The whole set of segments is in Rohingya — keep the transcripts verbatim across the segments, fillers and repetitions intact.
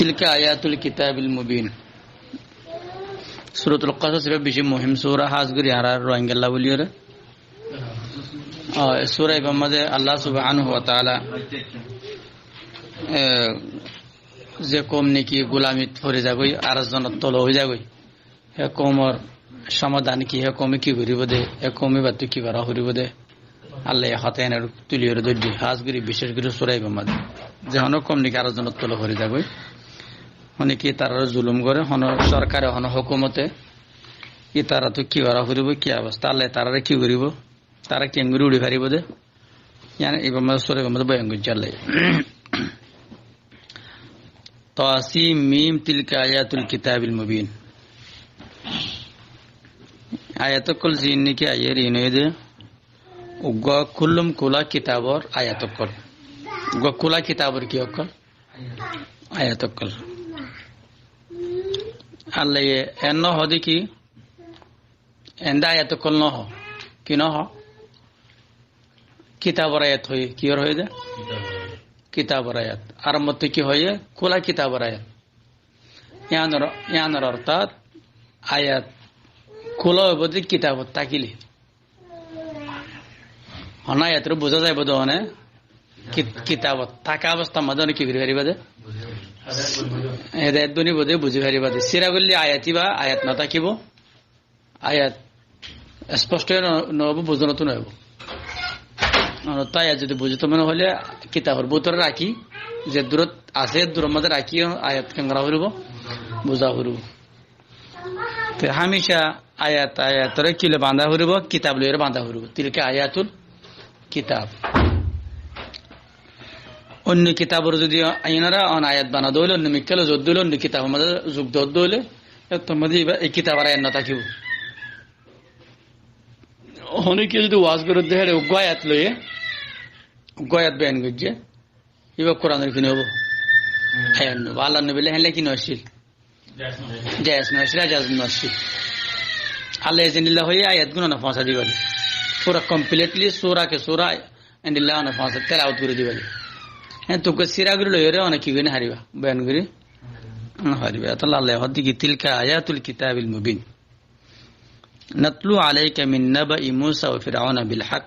Tilka ayatul kitabil mubin. Suratul Qasas ibá beci muhim sura, hás gorí añára Rohingyalla bóli óre. Ah, e sura ibár mazé Allah subhanahu wa taala, eh, ze koum niki gulamit fori zagói, ar zonor tola ói zagói, hé koumor somadan ki, hé koume ki goríbo de, hé koume ibáttu ki gorá foribó de, Allah ye hotá ene tuli óre dóijje, hás gorí, bicéc gorí sura ibár mazé. Ze honó koum niki ar zonor tola fori zagói, honó ki tarare zulum goré, honó sorkare, honó hókumote, ki taráttu ki gorá foribó, ki obosta, Allah ye tarare ki goríbo, tara keéngorí uri faribó de, yián ibár mazé, sura ibár mazé boyan goijjé Allah ye. Tasin mim, tilka ayatul kitabil mubin. Ayat ókkol ziín niki aiyér iín óiye de, uggúa kúllum kúla kitabor ayat ókkol. Uggúa kúla kitabor ki ókkol? Ayat ókkol. Allah ye en no hoó de ki, ende ayat ókkol no hoó. Ki no hoó? Kitabor ayat hoiyé. Kiyór hoiyé de? Kitabor ayat. Kitabor ayat. Arombóttu ki hoiyé? Kúla kitabor ayat. Yiánor, yiánor ortát ayat kúla óibo de kitabot tákile. Honó ayatoré buzá zaibó de one, ki-, kitabot táka obostár mazé one ki gorí faribá de? Hedayet bonibó de, buzí faribá de. Sira goille ayat ibá ayat no tákibo. Ayat esposto no, no óibo, buzónottú no óibo. Onottú ayat zodi buzíto mone hoilé kitabor bútore rakí, ze durot asé, duror mazé rakí ayat keén gorá foribó? Buzá foribó. Te hámica ayat, ayatoré ki loi bandá foribó? Kitab loiyóre bandá foribó. Tilka ayatul kitab. Oinno kitabor zodi inora on ayat banadé óile, oinno mikká loi zodi óile, oinno kitabor mazé zug dodde óile, ettór mazé ibá, ei kitabor ayat no tákibo. Honó ki zodi waz goredde héçe uggúa ayat loiyé, uggúa ayat boyan goijjé, ibá Kuranor ki no óibo? Ayat no óibo. Allar nobi lla héndilla ki no accíl? Jaiz no accíl, jaiz no accíl. Allah ye zendilla hoiyé ayat gún one foóñsai diba de. Fura completely sura ke sura endilla one foóñsai tilawot gorí diba de. Héen tukke sira gorí loiyóre one ki gorí no faribá? Boyan gorí no faribá. Etolla Allah ye hoó de ki, tilka ayatul kitabil mubin. Natlu alayka min naba'i Musa wa Fir'auna bil haq.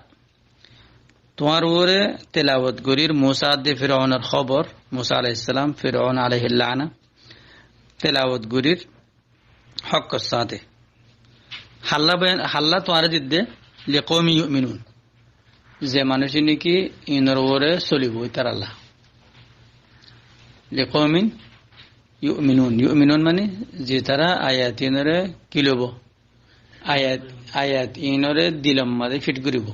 Tuáñr uore tilawot gorír Musa de Firaunor hóbor, Musa aláihis salam, Firaun aláihil laana, tilawot gorír hókkor sáñte. Halla boyan, halla tuáñre didde, liqawmin yu'minun. Ze manúic niki inor uore solibo, itaralla. Liqawmin yu'minun. Yu'minun mani, ze tará ayat inore ki loibo? Ayat, ayat inore dilor mazé fit goribo.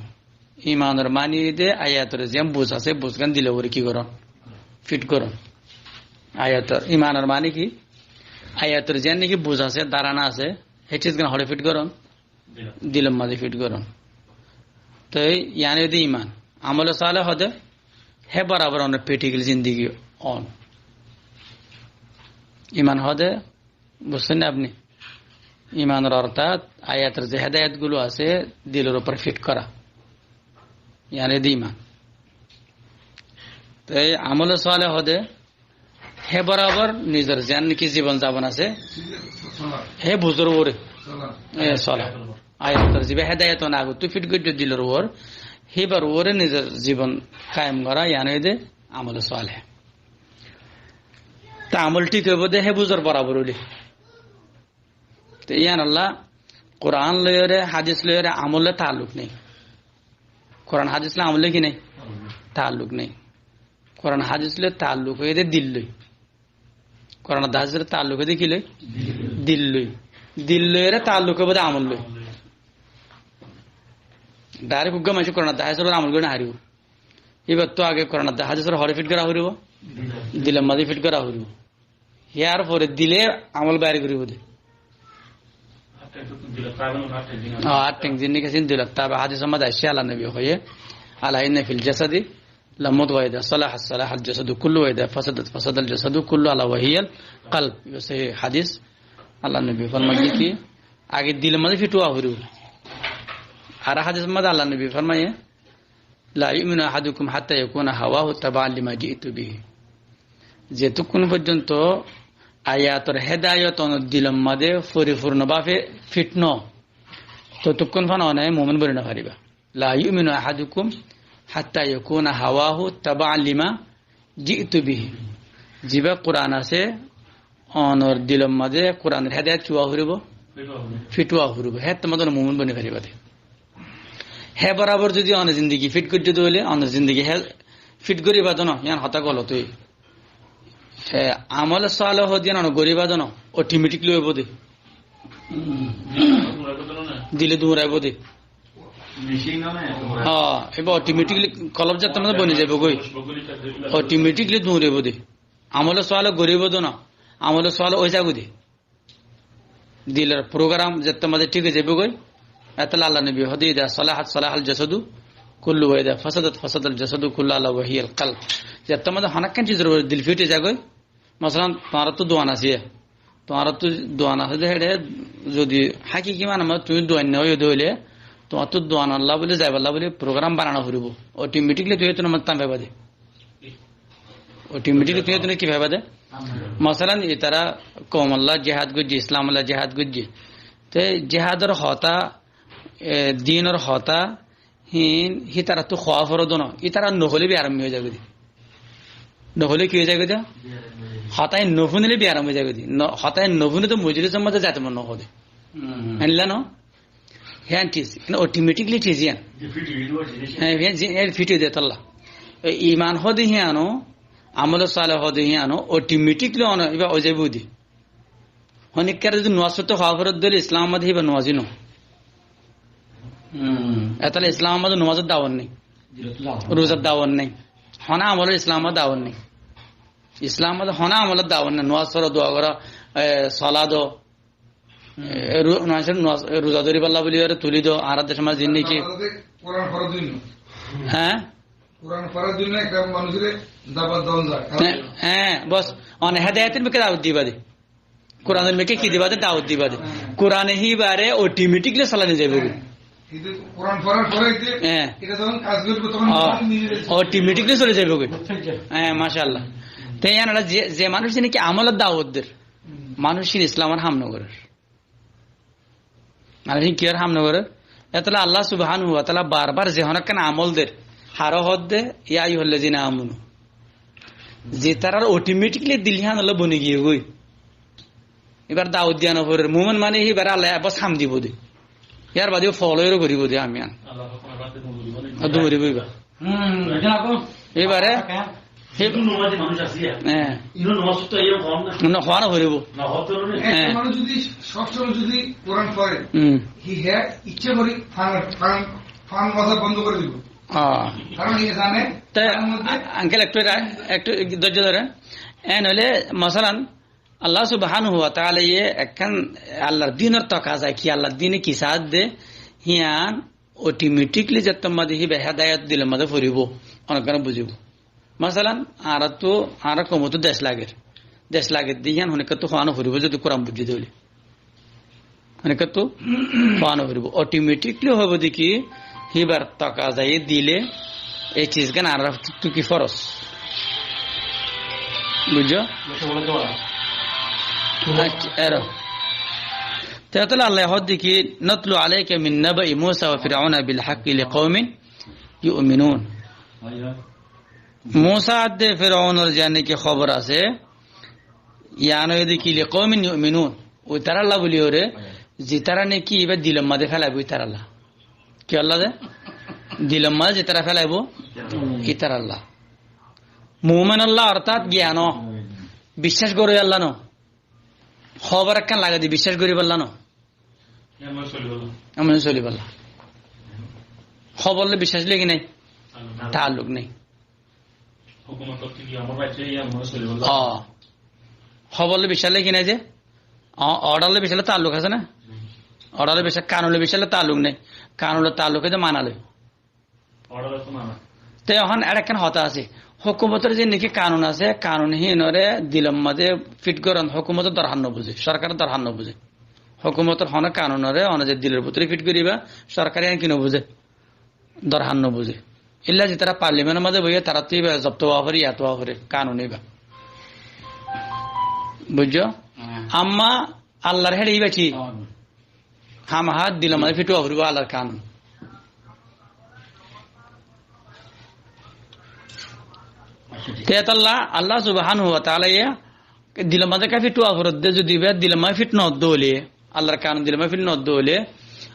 Imanor mani de ayator ziyan buz asé, buzgan dilor uore ki goron? Fit goron. Ayator, imanor mani ki? Ayator ziyan niki buz asé, dárana asé, he sizgan hore fit goron? Dilor mazé fit goron. Toi yián óilde iman. Amole saleh hode, he borabor onor practical zindigi on. Iman hode, buzzen né apni? Imanor ortát ayator ze hedayat gulo asé, dilor upor fit gora. Yián óilde iman. Toi amole saleh hode, he borabor nizor ziyan niki zibon zabon asé, he buzor uore. E, sola. Ayator ziba hedayat on agottú fit goijje dilor uore, hibar uore nizor zibon kayem gora, yián óilde amole saleh. Te amol thík óibo de he buzor borabor óile. Te yián olla Kuran loiyóre, hadis loiyóre amol loi taalluk nái. Kuran hadis loi amol loi ki nái? Taalluk nái. Kuran hadis loi taalluk óiye de dil loi. Kuran hadis loi taalluk óiye de ki loi? Dil loi. Dil loiyóre taalluk óibo de amol loi. Direct uggwá manúic Kuran hadis loi amol gori no faribo. Ibar to age Kuran hadis loi hore fit gora foribo? Dilor mazé fit gora foribo. Hiyar fore dile amol bair goribo de. Ó, aṭ theng zindigi sin dilot táibo. Hadisor mazé aiccé, Allar nobi hoiye, "Ala inna fil jasadi lamudgha, idha salahat salahal jasadu kullu, wa idha fasadat fasadal jasadu kullu, ala wa hiyal qalb." Ibá sohih hadis. Allar nobi formaiye ki, age dilor mazé fit ówa foribo. Ar hadisor mazé Allar nobi formaiye, "La yu'minu ahadukum hatta yakuna hawahu taba'an lima ji'tu bihi." Zetukkun foijjonto ayator hedayot onor dilor maze forifurno babe fit no, totukkun fan one mumin boni no fariba. لا يؤمن أحدكم حتى يكون هواه تبعا لما جئت به. Ziba Kuran ase, onor dilor maze Kuranor hedayot ki ówa foribo? Fit ówa foribo. Hé tomar mumin boni fariba de. Hé borabor zodi onor zindigi fit goijje de óile, onor zindigi hé fit goriba de no, yián hotá golot ói. E, amole saleh diyan ono goriba dono, automatically óibo de. Dile duñraibo de. Ó, eba automatically kolob zettót maze boni zaibo goi. Automatically duñraibo de. Amole saleh goriba dono, amole saleh ói zaibo de. Dilor program zettót maze thík ói zaibo goi. Etolla Allah nobi hoó de, إذا صلحت صلح الجسد كله وإذا فسدت فسد الجسد كله ألا وهي القلب. Zettót maze honó ekkán cizor uore dil fit ói zagoi. Masalan, tuáñrattú duan asé. Tuáñrattú duan asé de héçe zodi hákiki mane maze tuñí duainna óiyo de óile, tuáñrattú duanolla buli zaiballa buli program banano foribo. Automatically tuñí ettór maze tam faiba de. Automatically tuñí ettór ki faiba de? Masalan, itara koumolla jihad goijje, Islamolla jihad goijje. Te jihador hotá, e, dinor hotá, hín, hítarattú hoó fore de no. Ítara no hoile biyarammi ói zagoi de. No hoile ki ói zagoi de? Hotá hín no funile biyarammi ói zagoi de. No, hotá hín no funile to mojlisor maze zaito mon no hoó de. Hmm. Enilla no? Híyan thík, automatically thík yián. Hé, híyan zi-, híyan fit ói de tolla. E, iman hoó de híyan o, amole saleh hoó de híyan o, automatically ono, iba ói zaibo de. Honikkare zodi nomaz foitto hoó fore de óile Islamor maze híba nomazi no. Hmm. Etolla Islamor maze nomazor dawot nai. Ruzar dawot nai. Honó amolor Islamor maze dawot nai. Islamor maze honó amolor dawot nai. Nomaz foro, dua goro, e, sola do. Hmm. E, ru-, manúcor nomaz, e, ruza dóriballa buli ore tuli do. Añárar decór maze zin niki. Kuran foro din no. Hé? Kuran foro din no, ekta manúcore dawot don za. Hé, hé, bos. One hedayotor muke dawot diba de. Kuranor muke ki diba de? Dawot diba de. Kurane híbare automatically solai zaibo goi. Kintu Kuran forar fore de, hé, ita jokkon kaj goribo, tokkon ó, nize nize automatically soli zaibo goi. Hé, mashallah. Te yián ore ze, ze manúce niki amolor dawot der, manúce Islamor ham no gorer. Manúce kiyór ham no gorer? Etolla Allah subhanahu wa taala bar bar ze honó ekkán amol der, haré hoó de, يا أيها الذين آمنوا. Ze tarar automatically dil híyanolla boni giyé goi. Ibar dawot diya no forer. Mumin mane híbare Allah bos ham dibo de. Yar bade folo ero goribo de ami an. Duribo iba. Hmm, buzzon. Ibare, hé, idu nomazi manúc asé, hé. Ino nomaz to iyan hon na. Na, hon na foribo. Na, hon to na. Hé. Ekta manúc zodi sob somoy zodi Kuran fore, hmm, he, he iccha gori fan, fan, fan baza bondo gori dibo. Há. Karon e zane, te, tar modde a-, uncle, ekটু রা-, ekটু dhoijjo dhoren. En óile, masalan, Allah subhanahu wa taala ye ekkán Allahr dinor tokaza ki, Allahr dine ki saádde, híyan automatically zettót maze híba hedayot dilor maze foribo, onekkane buzibo. Masalan, añárattú, añárar koumottú dec lager. Dec lager de híyan honikkattú hoó no foribo, zodi Kuran buzze de óile. Honikkattú hoó no foribo. Automatically hoibo de ki, híbar tokazaye dile, ei ciz gán añárattú ki foros. Buzzó? Accha, ero. Te tóile Allah hoó de ki, نتلو عليك من نبأ موسى وفرعون بالحق لقوم يؤمنون. Musa ar de Firaunor ziyán niki hóbor asé, yián óiye de ki, لقوم يؤمنون. Ói taralla buli ore, zitará niki iba dilor maze felaibo, ói taralla. Ki Allah de? Dilor maze zitará felaibo, ítaralla. Mumenolla, ortát giyan o, biccác goró Allah no. Hóbor ekkán lage de biccác goribolla no. Emon solibolla. Emon solibolla. Hóbor loi biccác loi ki nai? Taalluk nai. Taalluk nai. Hókumot ki amor baicce, e amor solibolla. Ó. Hóbor loi biccác loi ki nai ze? Ó, order loi biccác loi taalluk asé na? Hmm. Order loi biccác, kanun loi biccác loi taalluk nai. Kanun loi taalluk asé mana loi. Order asé mana. Te ehón ar ekkán hotá asé. Hókumotor ze niki kanun asé, kanun hínore dilor maze fit goron, hókumotor dorhar no buze, sorkaror dorhar no buze. Hókumotor honó kanunore one ze dilor bútore fit goriba, sorkare yián ki no buze? Dorhar no buze. Illa zitará parliamentor maze boiye, taráttu iba zobto ówa fore, yat ówa fore, kanun iba. Buijjó? Amma Allar héçe íba ki? Hámaha dilor mazé fitúa foribó Allar kanun. Te Allah, Allah subhanahu wa taala ye dilor mazé ka fitúa foredde, zodi íba dilor mazé fit noddé óile, Allar kanun dilor mazé fit noddé óile,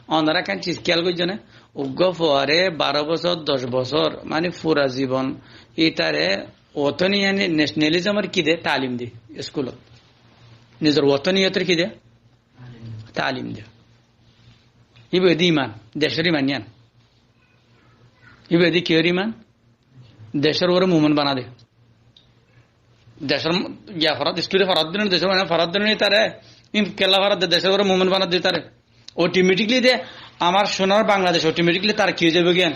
onora ekkán ciz kéyal goijjó né? Uggwá fuare baró bosór, doc bosór, mani fura zibon, ítare wotoni, yani nationalism or ki de? Talim de, iskulot. Nizor wotoniyotor ki de? Talim de. Íba óilde iman, decor iman yián. Íba óilde kiyór iman? Decor uore mumin bana de. Decor giya forat, iskule forat de no, decor uore forat de no, ítare, ín kella forat de, decor uore mumin bana de ítare. Automatically de amar sonar Bangladec automatically tar ki ói zaibo giyán?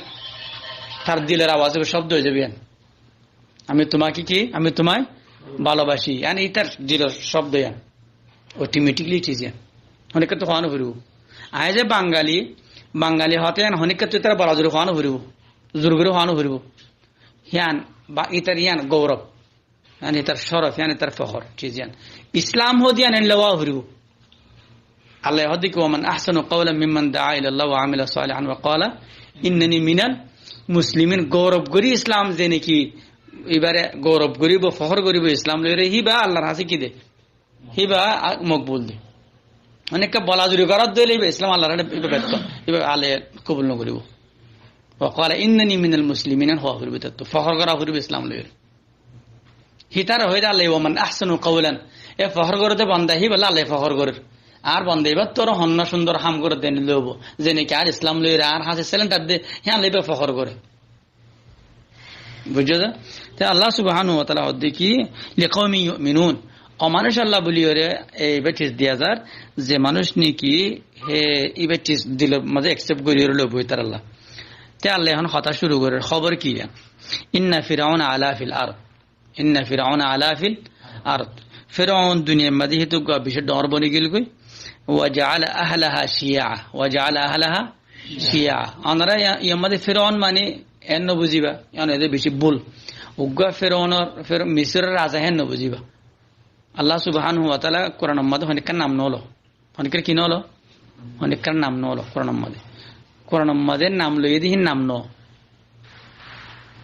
Tar dilor awaz óibo, cobdo ói zaibo giyán. আমি তোমাকে কি, আমি তোমায় ভালোবাসি। Yani ítar dilor cobdo yián. Automatically ciz yián. Honikka to hoá no foribó. Añí ze Bangali, Bangali hotá yián honikka to ítara bala zuri hoá no foribó. Zur gori hoá no foribó. Yián ba ítar yián gourob. Yián ítar corof, yián ítar fohor, ciz yián. Islam hoó de yián endilla hoá foribó. Allah ye hoó de ki, ومن أحسن قولا ممن دعا إلى الله وعمل صالحا وقال إنني من المسلمين. Gourob gori Islam, ze niki íbare gourob goribo, fohor goribo Islam loiyóre, híba Allar hañsé ki de? Híba a-, mokbul de. Mane ekka bolazuri gorat dóile íba Islam Allar hañsé íba betto, íba Allah ye kobul no goribo. وقال إنني من المسلمين hoá foribo, ítara to fohor gora foribo Islam loiyóre. Hítara hoiyé de Allah, ومن أحسن قولا. E fohor gore de banda, híba Allah ye fohor gorer. Ar banda íba to honna cúndor ham gore de loibo. Ze niki ar Islam loiyóre, ar hañsé selendar de, hé Allah íba fohor gore. Buijjó de? Te Allah subhanahu wa taala hoó de ki, لقوم يؤمنون. O manúic Allah buliyóre e íba ciz diya zar, ze manúic niki hé íba ciz dilor mazé accept goriyóre loibo ítara Allah. Te Allah ehón hotá cúru gorer, hóbor ki yián? إن فرعون علا في الأرض. إن فرعون علا في الأرض. Firaun duniyar mazé hé to uggwá bicí dhoóñr boni giyói. وجعل أهلها شيعا. وجعل أهلها شيعا. Onora ya-, yar mazé Firaun mani en no buziba, yián óilde bicí bul. Uggwá Firaunor, Fir-, Misiror raza hén no buziba. Allah subhanahu wa taala Kuranor mazé honikka nam no lo. Honikkar ki no lo? Honikkar nam no lo Kuranor mazé. Kuranor mazé nam loiyé de hín nam no.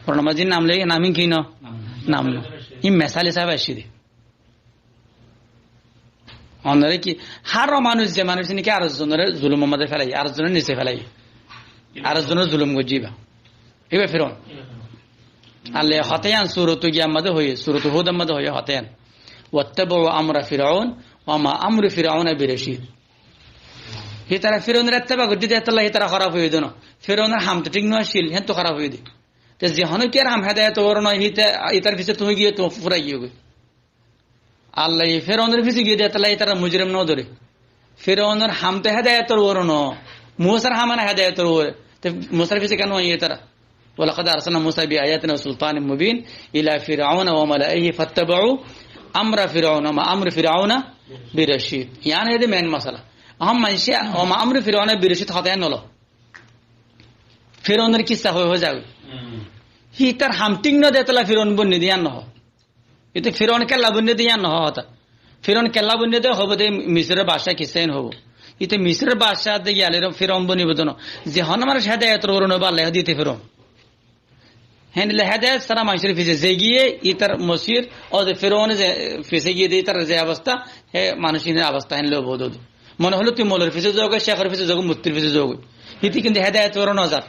Kuranor mazé nam loiyé, nam hín ki no? Nam no. Hín mesal hísabe aiccé de. Onora ki, hár manúic, ze manúic niki ar zonore zulumor mazé félaiye, ar zonore nise félaiye, ar zonore zulum goijjé íba. Íba Firaun. Allah ye hotá yián suratu giyar mazé hoiyé, suratu Hudor mazé hoiyé hotá yián. واتبعوا أمر فرعون وما أمر فرعون برشيد. Hítara Firaunor etteba goijjé de, etolla hítara hóraf óiye de no. Firaunor ham to thík no accíl, héen to hóraf óiye de. Te ze honó kiyór ham hedayetor uore no, híte, ítar fisé tuñí giyé, tuñí furai giyó goi. Allah ye Firaunor fisé giyé de, etolla ítara mujrim no dóre. Firaunor ham to hedayetor uore no, Musar ham ene hedayetor uore. Te Musar fisé kiyá no giyé ítara? ولقد أرسلنا موسى بآياتنا وسلطان مبين إلى فرعون وملئه فاتبعوا أمر فرعون وما أمر فرعون برشيد. Yián óilde main masala. Ehón maincé وما أمر فرعون برشيد hotá yián no lo. Firaunor kissa hoi hoi zagói. Hítar ham thík no de etolla Firaun bonné de yián no hoó. Íte Firaun kella bonné de yián no hoó hotá. Firaun kella bonné de hoibo de Misiror bacá kissa hín hoibo. Íte Misiror bacá de giyalé Firaun bonibo de no. Ze honó manúic hedayetor uore no, Allah ye hotá diyé de Firaun. Héndilla hedayet sára maincór fisé ze giyé, ítar mosir, ó ze Firaun ze fisé giyé de ítar ze obosta, hé manúic ín obosta héndilla óibo de. Mone hoilé tui molor fisé zogói, cékor fisé zogói, muftir fisé zogói. Híte kintu hedayetor uore no zar.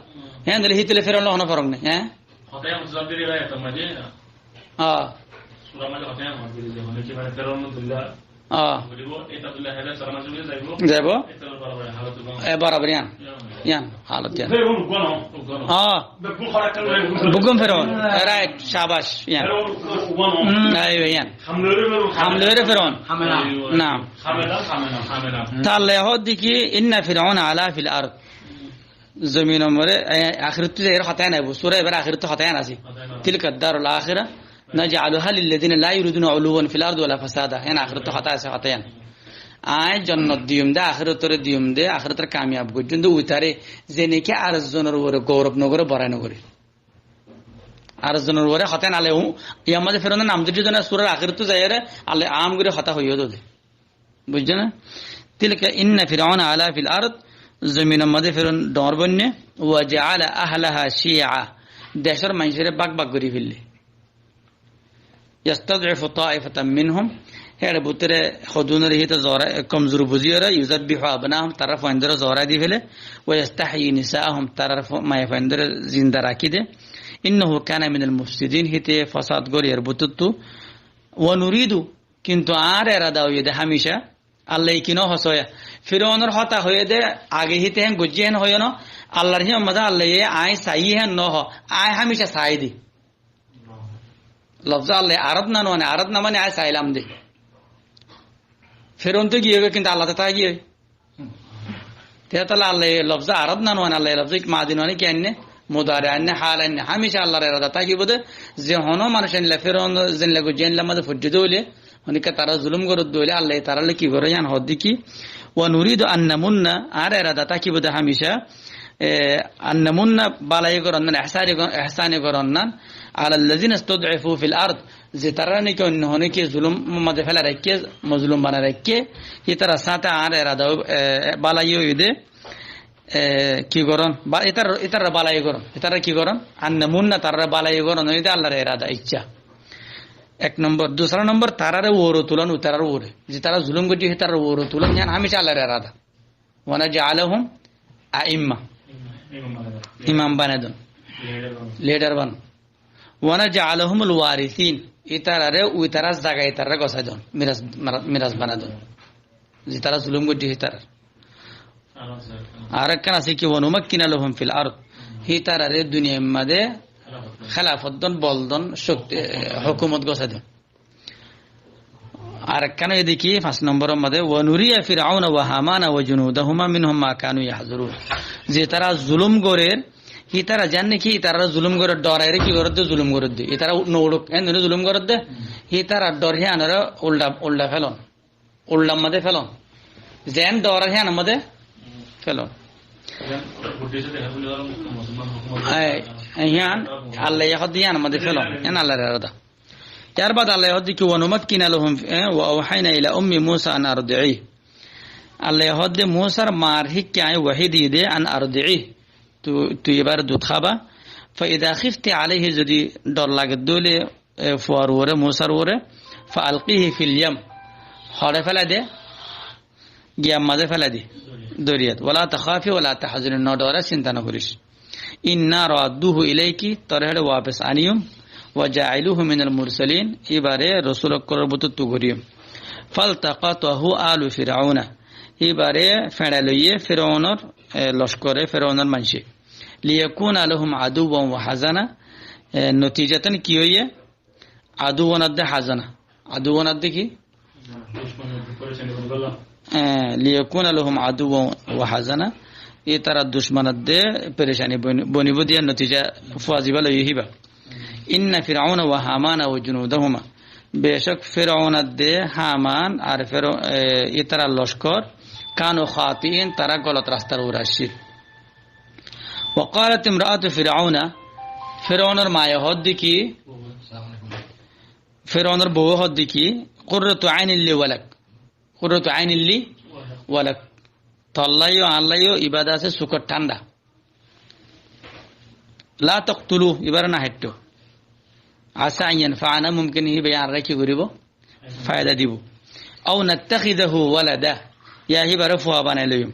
Héndilla híte óile Firaun loi honó forok nái, hé? Hotá zobiri rai to maze. Há. Sura maze hotá maze zaibo, mane ki mane Firaun dilla. Há. Zaibo. E borabor yián. Yián, halot yián. Há. Bugum Firaun. Right, shabash, yián. Hmm, aiwa, yián. Ham loiyóre Firaun. Naam. Te Allah ye hoó de ki, إن فرعون علا في الأرض. Zominor mazé, e, ahérattú zaiyóre hotá yián aibo. Sura íbar ahérattú hotá yián asé. تلك الدار الآخرة نجعلها للذين لا يريدون علوا في الأرض ولا فسادا. Yián ahérattú hotá asé, hotá yián. Añí jonnot diyum de, ahératore diyum de, ahérator kamiyab goijjum de, uitare, ze niki ar zonor uore gourob no gore, borai no gore. Ar zonor uore hotá nale u, yar mazé Firawunor nam dóri dóri surar ahérottú zaiyóre, Allaye am gorí hotá hoiyé dóde. Buijjó né? تلك إن فرعون علا في الأرض, zominor mazé Firawun dhoóñr boinné, وجعل أهلها شيعا, decór maincóre bák bák gorí féille. يستضعف طائفة منهم, héçe bútore hodúnore híte zora, komzur buzíyore, يذبح أبناءهم, tarár fuaindóre zora di féle, ويستحيي نساءهم, tarár fu-, maiyafuaindóre zinda rakí de. إنه كان من المفسدين, híte fasad goríyar bútottu. ونريد, kintu añár erada óiye de hámica, Allaye ki no hosóya. Firawunor hotá hoiyé de, age híte hén goijjé hén hoiyé no, Allar híyan mazé Allaye aññí saiyí hén no ho, aññí hámica saái de. Lofzá Allaye arad na no ane, arad na mane aññí sailam de. Firawun to giyé goi, kintu Allah to táki giyé. Te tolla Allaye lofzá arad na no ane, Allaye lofzá madi no ane ki ainné? Mudari ainné, hal ainné. Hámica Allar erada tákibo de, ze hono manúic ainla Firawun zeinla goijjé ainla mazé foijjé de óile, honikka tará zulum goródde óile Allaye tarálla ki goré yián hoódde ki? ونريد أن نمن, añár erada tákibo de hámica, e, أن نمن bálai goron nan, ehsani gor-, ehsani goron nan, على الذين استضعفوا في الأرض, ze tará niki oinno honókiye zulum mazé félai raikké, mozlum banai raikké, ítarar sáñte añár erada, e, bálai óiye de, e, ki goron? Ba-, ítar-, ítararé bálai goron. Ítararé ki goron? أن نمن, tararé bálai goron, óiye de Allar erada, icca. Ek nombor, dusra nombor, tararé uore tulon, ítarar uore. Ze tará zulum goijjé, hítarar uore tulon, yián hámica Allar erada. ونجعلهم أئمة. Imam banai don. Leader banai don. Leader banai don. ونجعلهم الوارثين. Ítararé, ítarar zaga ítararé gosái don. Miras, mara-, miras banai don. Ze tará zulum goijjé, hítarar. Ar ekkán asé ki, ونمكن لهم في الأرض. Hítararé duniyair mazé khelafot don, bol don, cokti, e, hókumot gosái don. Ar ekkán óiye de ki, fañs nomboror mazé, ونري فرعون وهامان وجنودهما منهم ما كانوا يحذرون. Ze tará zulum gorér, hítara zane ki, ítararé zulum gorér, dhoraiyóre ki gorédde, zulum gorédde. Ítara no uçók, endilla zulum gorédde, hítarar dhor híyanoré ulda, ulda félon. Ullar mazé félon. Zeén dhorar híyanor mazé félon. Ai, ai, híyan, Allaye hoódde híyanor mazé félon. Híyan Allar erada. Yar baade Allaye hoódde ki, ونمكن لهم, e, وأوحينا إلى أم موسى أن أرضعيه. Allaye hoódde Musar mar híkka aññí wahi diyí de, أن أرضعيه. Tu-, tui ibáre dud hába. فإذا خفت عليه, zodi dhor lage de óile, e, fuar uore, Musar uore, فألقيه في اليم. Hoçé félai de, giyar mazé félai de, doriyat. ولا تخافي ولا تحزني, no dhore, sinta no goris. إنا رادوه إليك, tore héçe wafes aniyum. وجاعلوه من المرسلين, ibáre rosul ókkolor bútottu goriyum. فالتقطه آل فرعون, ibáre feñçai loiye Firawunor, e, lockore, Firawunor maincé. ليكون لهم عدوا وحزنا, e, notijatan ki óiye? Aduwan adde hazana. Aduwan adde ki? E, ليكون لهم عدوا وحزنا. Ítara ducmon adde perecani boni-, bonibo de yían notija fua ziba loi híba. إن فرعون وهامان وجنودهما. Becók Firawun adde Haman ar Firo-, e, ítara lockor كانوا خاطئين, tará golot rastar uore accíl. وقالت امرأة فرعون, Firawunor maye hoódde ki, Firawunor bouwe hoódde ki, قرة عين لي ولك. قرة عين لي ولك. Tollaiyo, añállaiyo, ibá de asé sukor thánda. لا تقتلوه, ibáre no háitto. عسى أن ينفعنا, mumkin híbaye añáre ki goribo? Faida dibo. أو نتخذه ولدا, ya híbare fua banai loiyum.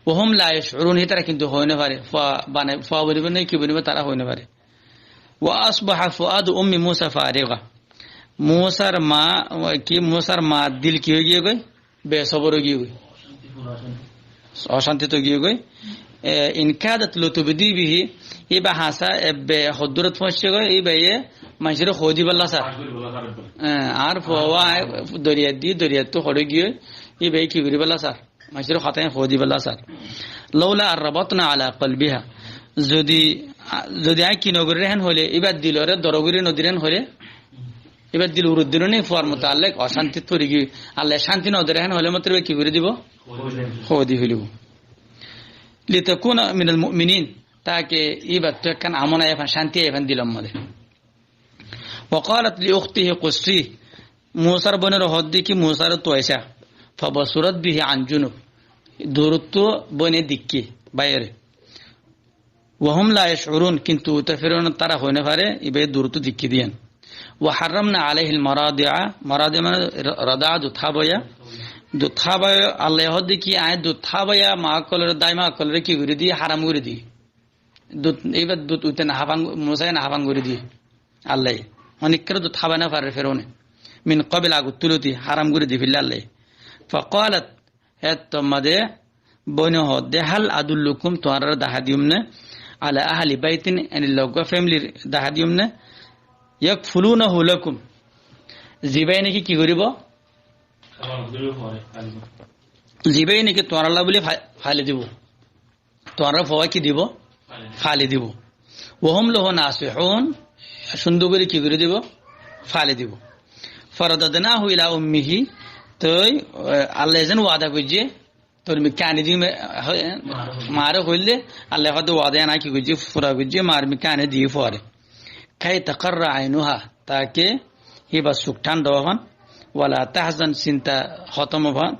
وهم لا يشعرون, hítara kintu hoi no fare. Fua banai, fua bonibo ne ki bonibo tara hoi no fare. وأصبح فؤاد أم موسى فارغا. Musar ma, ki Musar ma dil ki ói giyé goi? Besobor ói giyé goi. Ocántit ói giyé goi. E, إن كادت لتبدي به, ibá hañsá ebbe hoddúrot foóñicce goi, ibáye maincóre hoói dibálla sar. E, añár fua, doriyat di, doriyattú hoçé giyé, ibáye ki goríbálla sar? Maincóre hotá hoói dibálla sar. لولا أن ربطنا على قلبها. Zodi, a, zodi aññí ki no gorír hén hoilé, ibár diloré doro gorí no dir hén hoilé, ibár dil urut dil ne fuar mutallek ocántit fori giyé, Allaye cánti no diyé hén hoilé, mottor ibá ki gorí dibo? Hoói di felibo. لتكون من المؤمنين, take ibáttu ekkán amon aiyé fán, cánti aiyé fán dilor modé. وقالت لأخته قصيه. Musár boinoré hoódde ki Musáre tuaisá. فبصرت به عن جنب. Duróttu boine deikkí báiyore. وهم لا يشعرون, kintu uta Firaun tará hoi no fare, ibá duróttu deikkí de yián. وحرمنا عليه المراضع, maradi mane ro-, roda dud hábaya. Dud hábaya, Allaye hoódde ki añí dud hábaya maa ókkolore, dái maa ókkolore ki gorí diyé, háram gorí diyé. Dud, ibá dud uite no háfan, Musáye no háfan gorí diyé. Allaye. Honikkáre dud hábai no fare Firaune. من قبل, agottú loti háram gorí diyé félaiyé Allaye. فقالت, Héttor mazé boine hoódde, هل أدلكم, tuáñrare dahá diyum né, على أهل بيت, ene uggwá femilir dahá diyum né, يكفلونه لكم. Zibáye niki ki goríbo? Zibáye niki tuáñralla buli fa-, fali dibo. Tuáñrar fua ki dibo? Fali dibo. وهم له ناصحون, cúndor gorí ki gorí dibo? Fali dibo. فرددناه إلى أمه, toi, e, Allaye zeén wada goijjé, tor mikká ani diyum, e, maare hoilde, Allaye hoódde wada yián ki goijjé, fura goijjé, maar mikká ani diyé fuare. كي تقر عينها, take híbar suk thánda ó fán, ولا تحزن, sinta hótom ó fán,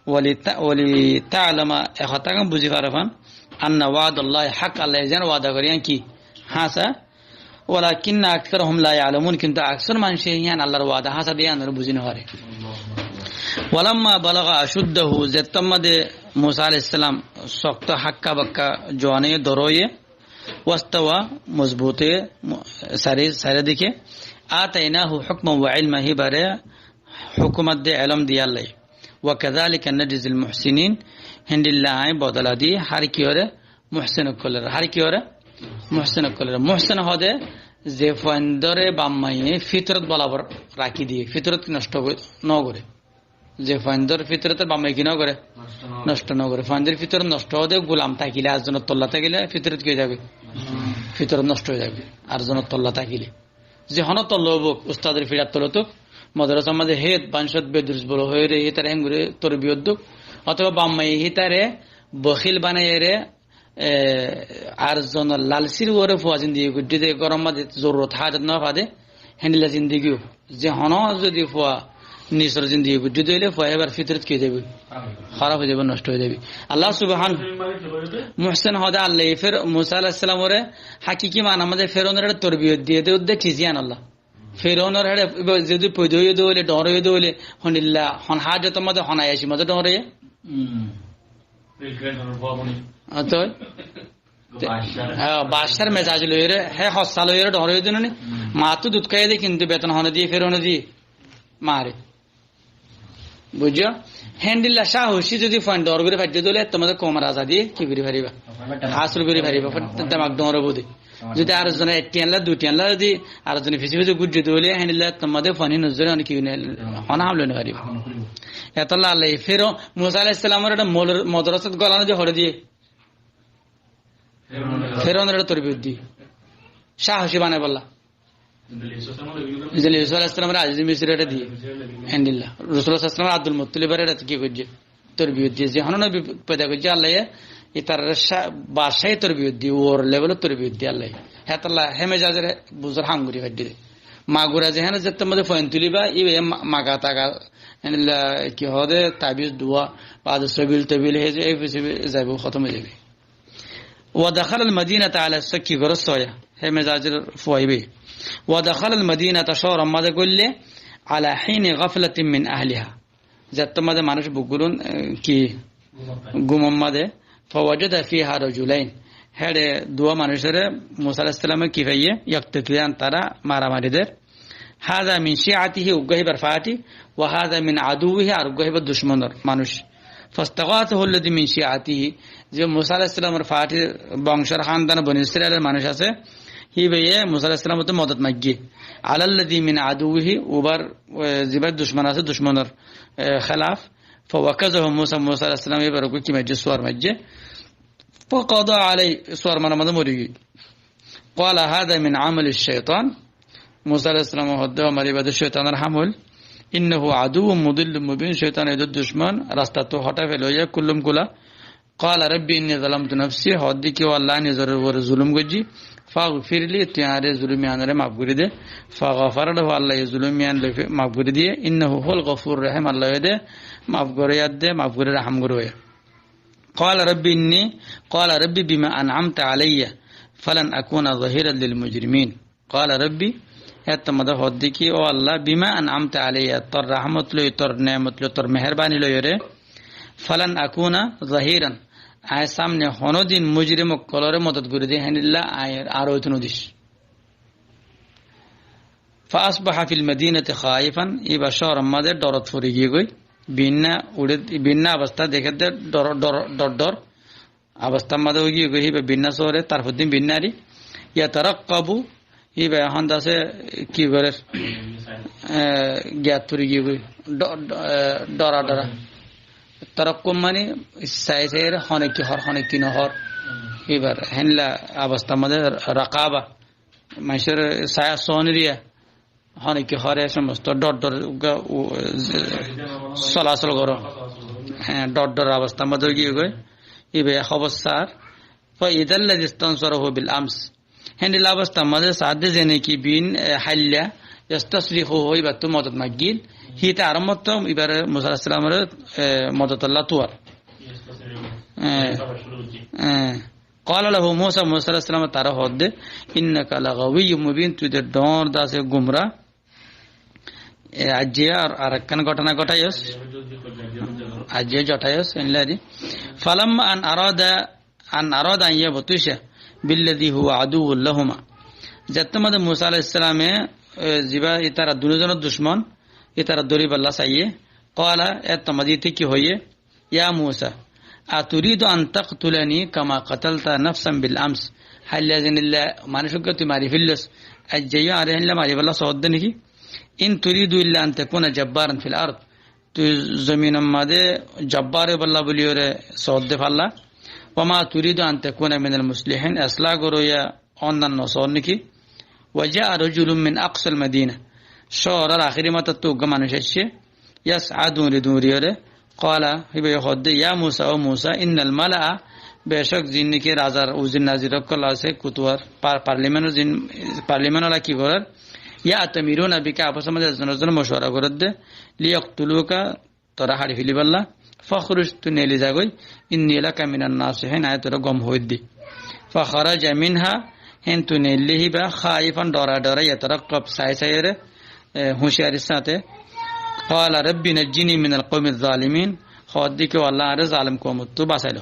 ولت-, ولتعلم, e hotá gán buzí fare fán, أن وعد الله حق, Allaye zeén wada goijjé yián ki háñsa, ولكن أكثرهم لا يعلمون, kintu aksor maincé yián Allar wada háñsa de yián ore buzí no fare. ولما بلغ أشده, zettór mazé Musa aláihis salam sokto hákka bakka juwan óiye, dor óiye, واستوى, mozbut óiye, mo-, sari, sari dike, آتيناه حكما وعلما, híbare húkumot de, elóm de Allaye. وكذلك نجزي المحسنين, héndilla añí bodola di hár kiyóre, muhsin ókkolore, hár kiyóre, muhsin ókkolore. Muhsin hoódde ze fuaindóre baf maye fítorot borabor rakí diyé, fítorot nosto go-, no goré. Ze fuaindór fítorot baf maye ki no goré? Nosto no goré. Nosto no goré. Fuaindór fítorot nosto óde gulam tákile, ar zonor tolla tákile fítorot ki ói zagói? Nosto. Fítorot nosto ói zagói. Ar zonor tolla tákile. Ze honó tolla óuk, ustador fiçar tolla óuk, modorasar mazé hét, báñcot bedurus bolo hoiyóre, hítare héngori torbiyot douk, otóba baf maye hítare bokil banaiyóre, e, ar zonor lalsir uore fua zindigi goijjé de, góror mazé zorurot hájot no fade, héndilla zindigi ó. Ze honó zodi fua nisor zindigi goijjé de óile fua íbar fítorot ki ói zaiboi? Háraf ói zaiboi, nosto ói zaiboi. Allah subhan-, muhsin hoódde Allaye Fer-, Musa aláihis salamore hákiki maana mazé Firaunor ére torbiyot diyé de, udde ki ziyán Allah. Firaunor héçe ibá zodi foida óiye de óile, dhoóñr óiye de óile, honilla, hon hájotor mazé, hon ayaci mazé dhoóñr óiye. Hmm. Bill Clintonor fua boni. Á, toi? Te-, baccar. Há, baccar mezaj loiyóre, hé hossa loiyóre dhoóñr óiye de noni. Hmm. Maáttu dud háiye de, kintu beton hone diye, Firaune diye? Maáre. Buijjó? Héndilla cáhoci zodi fuain dhoóñr gorí faijjé de óile, ettór mazé koumor azadi ki gorí faribá? Hásil gorí faribá, demak dhoóñr óibo de. Zodi ar zone ek thiañlla, dui thiañlla zodi ar zone fisé fisé gúijje de óile, héndilla ettór mazé fuain nozore ónek ki gorí no, hono ham loi no faribó. Etolla Allah Firaun, Musa aláihis salamore ére mol-, modorasat gola no di hore diye. Firaunor ére torbiyot diye. Cáhoci banaibolla. Ze Yusuf aláihis salamore Azize Misir ére diye. Héndilla. Rosulullah sallallahu alaihi wasallam Abdul Muttalibore ére ki goijjé? Torbiyot diye. Ze honó nobi foida goijjé Allaye, itarare ca-, baccayi torbiyot diye, uor levelor torbiyot diye Allaye. Hétolla hé mezajore buzor ham gorí faijjé de. Magura ze héne zettór mazé fuain tuliba, íba ma-, maga taga, héndilla ki hoóde, tabiz dua, bade sabil tabil, hé ze, ei fisé zaibo, hótom ói zaibo. ودخل المدينة على السكي gorossóya, hé mezajor fua íba. ودخل المدينة cóoror mazé góille, على حين غفلة من أهلها. Zettór mazé manúic beggún, e, ki gumor mazé. فوجد فيها رجلين. Héçe duwá manúicore Musa aláihis salame ki faiyé? يقتتلان, tará maramari der. هذا من شيعته, uggwá híbar fathi, وهذا من عدوه, ar uggwá híbar ducmonor manúic. فاستغاثه الذي من شيعته, ze Musa aláihis salamor fathir bongcor hándan Boni Israilor manúic asé, híbaye Musa aláihis salamottu modot maigge. على الذي من عدوه, ubar, e, zibar ducmon asé, ducmonor, e, hélaf. فوكزه موسى, Musa aláihis salame íbar uggwá ki maijje? Suar maijje. فقضى عليه, suar marar mazé mori giyói. قال هذا من عمل الشيطان. Musa aláihis salame hoódde, añár ibá de cóitanor ham óil. إنه عدو مضل مبين, cóitan edde ducmon, rastattú hótai félaiye, kullum kula. قال رب إني ظلمت نفسي, hoódde ki, ó Allah, nizor uore zulum goijjí. فاغفر لي, tui añáre zulum iyanore maf gorí de. فغفر له, Allaye zulum iyan loi maf gorí diye. إنه هو الغفور الرحيم, Allah óilde maf goróya de, maf gorí rahám goróya. قال رب إني، قال رب بما أنعمت علي فلن أكون ظهيرا للمجرمين. قال رب, héttor mazé hoódde ki, ó Allah, بما أنعمت علي, tor rahmot loi, tor nemot loi, tor meherbani loiyóre, فلن أكون ظهيرا, añí sámne honódin mujrim ókkolóre modot gorí de héndilla añí ar óito nodis. فأصبح في المدينة خائفا, íba cóoror mazé dhorot fori giyé goi, binna uçé, binna abostá deké de dhor, dhor, dhor, dhor. Abostár mazé ói giyé goi, híba binna sóore, tarfor din binna ari. يترقب, híba ehón dase ki gorér? E, giyat fori giyé goi. Dho-, dho-, e, dhora dhora. Tarakkub mani sai sai re hone ki hoór, hone ki no hoór. Híbar héndilla abostár mazé rakaba. Maincóre sai sóniriya. Hone ki hoór e somosto dhor dhor uggwá, u, e, solasol goró. Hé, dhor dhor abostár mazé ói giyé goi. Íba hóbor sár. فإذا الذي استنصره بالأمس. Héndilla abostár mazé saádde zene ki bin, e, háilla, يستصرخه, íbattú modot maggíl. Híte arombóttu íbare Musa aláihis salamore, e, modotolla tuar. E, e. قال له موسى, Musa aláihis salam taré hoódde, إنك لغوي مبين, tui de dhoóñr dase gumra. E, aijja ar, arekkán góthona góthaiyós. Aijja góthaiyós, héndilla di. فلما أن أراد، أن أراد أن يبطش بالذي هو عدو لهما. Zettót mazé Musa aláihis salame, e, ziba ítara dunúzonor ducmon, ítara dóribolla saiyé. قال, héttor mazé íte ki hoiyé? يا موسى أتريد أن تقتلني كما قتلت نفسا بالأمس. Háilla zenilla manúic uggwá tui mari féillós, aijja yó añáre héndilla maribólla soódde néki? إن تريد إلا أن تكون جبارا في الأرض. Tui zominor mazé jabbar óibolla bóliyoré soódde falla. وما تريد أن تكون من المصلحين. Eslah goróya onnanno soór néki? وجاء رجل من أقصى المدينة. Cóoror ahéri matáttu uggwá manúic aiccé. يسعى, duñri duñriyoré. قال, híba hoódde, يا موسى, ó Musa, إن الملأ, becók ziín néki razar uzir nazir ókkol asé, kutuar, par-, parlimentor ziín, parlimentor ola ki gorér? يأتمرون بك, abosór mazé ezone ezone mocuwara gorédde. ليقتلوك, toré hári félaibolla. فاخرج, tui neeli za goi. إني لك من الناصحين, añí toré gom hoóiddi. فخرج منها, héntu neillé híba, خائفا, dhora dhora, يترقب, sai saiyoré, e, hucíyarir sáñte. قال رب نجني من القوم الظالمين. Hoódde ki, ó Allah, añáre zalim koumottú basai lo.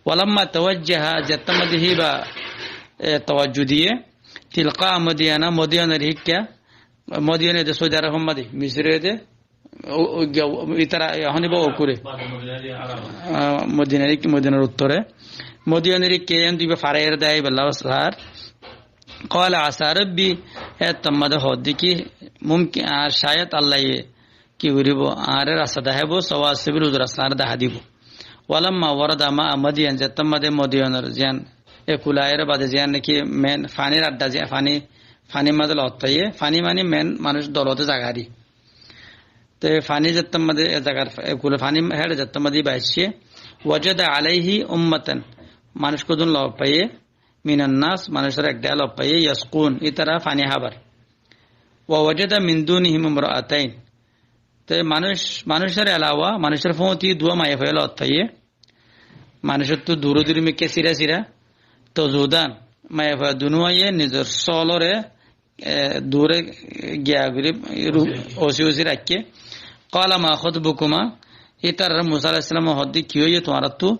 ولما توجه, zettót mazé híba, e, tawajju diyé, تلقاء مدين, Modiyanor híkka, Modiyan de Saudi Arab mazé, Misir de, o, o, gya-, ítara, e, ehón íba okure. Ah, Modinar, Modinar uttore. Modiyanor híkka, ehón íba faraiyóre de, íba Allah sar. قال عسى ربي, héttor mazé hoódde ki, mumkin, ar cáyad Allaye ki goríbo, añáre rasta deháibo, سواء السبيل, uzu rasta añáre dehái dibo. ولما ورد ماء مدين, zettót mazé Modiyanor ziyán, e kula aiyóre bade ziyán néki men fanir adda ziyán, fani, fanir mazé lot faiyé, fani mani men manúic dolote zaga ari. Te fani zettót mazé e zagar, e kula fani héçe zettót mazé íba aiccé, وجد عليه أمة, manúic hodún lot faiyé, من الناس, manúicor ek dhel lot faiyé, يسقون, ítara fani hábar. ووجد من دونهم امرأتين. Te manúic, manúicor elawa, manúicor fóñti duwá maiyafuwa lot faiyé. Manúicottú dure dure mikká sira sira. تذودان, maiyafuwa dunúwaye nizor sóolore, e, dure giya gorí ru-, ósi ósi raikké. قال ما خطبكما, ítarare Musa aláihis salame hoódde ki óiye tuáñrattú?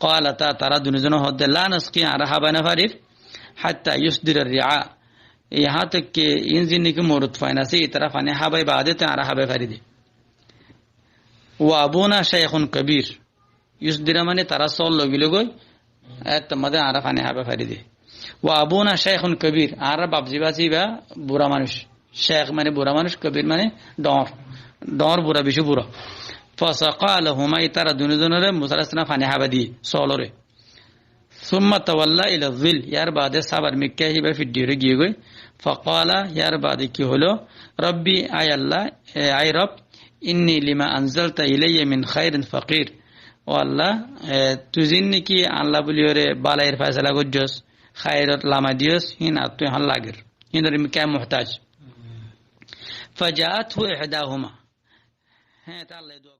قالتا, tará dunúzone hoódde, لا نسقي, añára hábai nofarir, حتى يصدر الرعاء, yahá tak ke iín ziín néki morot fuain asé, ítara fani hábai baade te añára hábai fari de. وأبونا شيخ كبير. Yusdira mani tará sóol loi gilói goi, héttor mazé añára fani hábai fari de. وأبونا شيخ كبير, añárar baf ziba asé íba bura manúic. Cék mani bura manúic, kebir mani dhoóñr. Dhoóñr bura, bicí bura. فسقى لهما, ítara dunúzonore Musa aláihis salame fani hábai diyé, sóolore. ثم تولى إلى الظل, yar baade sábar mikká híba fiddhiyóre giyé goi. فقال, yar baade ki hoiló? رب, ai Allah, e, ai Rob, إني لما أنزلت إلي من خير فقير. Ó Allah, e, tui ziín néki añálla bóliyoré bálair faisala goijjós, háirot lama diyós, híin attú ehón lager. Híinor imi kiyá muhtáj. فجاءته إحداهما. Hé, tá Allah dua